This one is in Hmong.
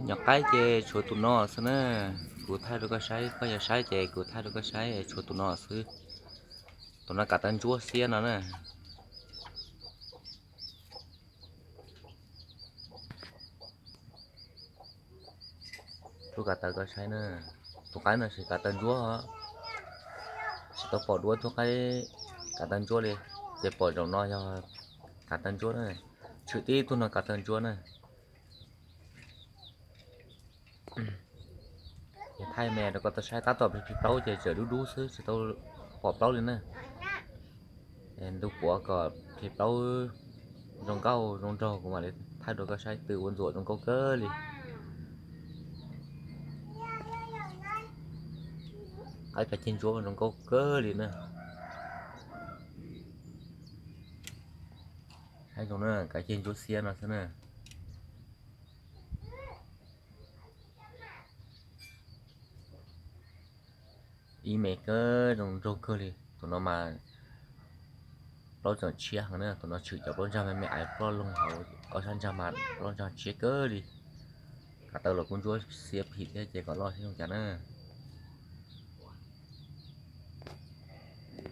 Nyuam qaib ces tshuav tus no xwb na. Kuv thaij rau koj saib, koj yog saib ces kuv thaij rau koj saib, tshuav tus no xwb. Tus no kav taw ntsuab xiab no na. Rub kav taw koj saib na. Tus qaib no ces kav taw ntsuab, tsis tau pom dua tus qaib kav taw ntsuab li, ces pom zaum no yog kav taw ntsuab na. Tshwm tib tug no kav taw ntsuab na. Thaij me rau koj tau saib, tab tom plhis plaub ces tseem dub dub xwb, tsis tau pom plaub li na. Ntu puav kom plhis plaub zoo nkauj zoo nraug kuv mam li thaij rau koj saib, twb ua ntxuam zoo nkauj kawg li. Qaib kav ceg ntsuab zoo nkauj kawg li na. Saib zoo na, kav ceg ntsuab xiab no xwb na. Ib me kawg zoo nraug kawg li. Tus no mas plaub tseem tshiab heev na, tus no tshwm cov plaub ntsaig me me aiv ploj loog hauv ob sab ntsaig mas plaub ntsaig tshiab kawg li. Kav taw los kuj ntsuab xiab phim thiab ces kom loj thiab zoo cas na.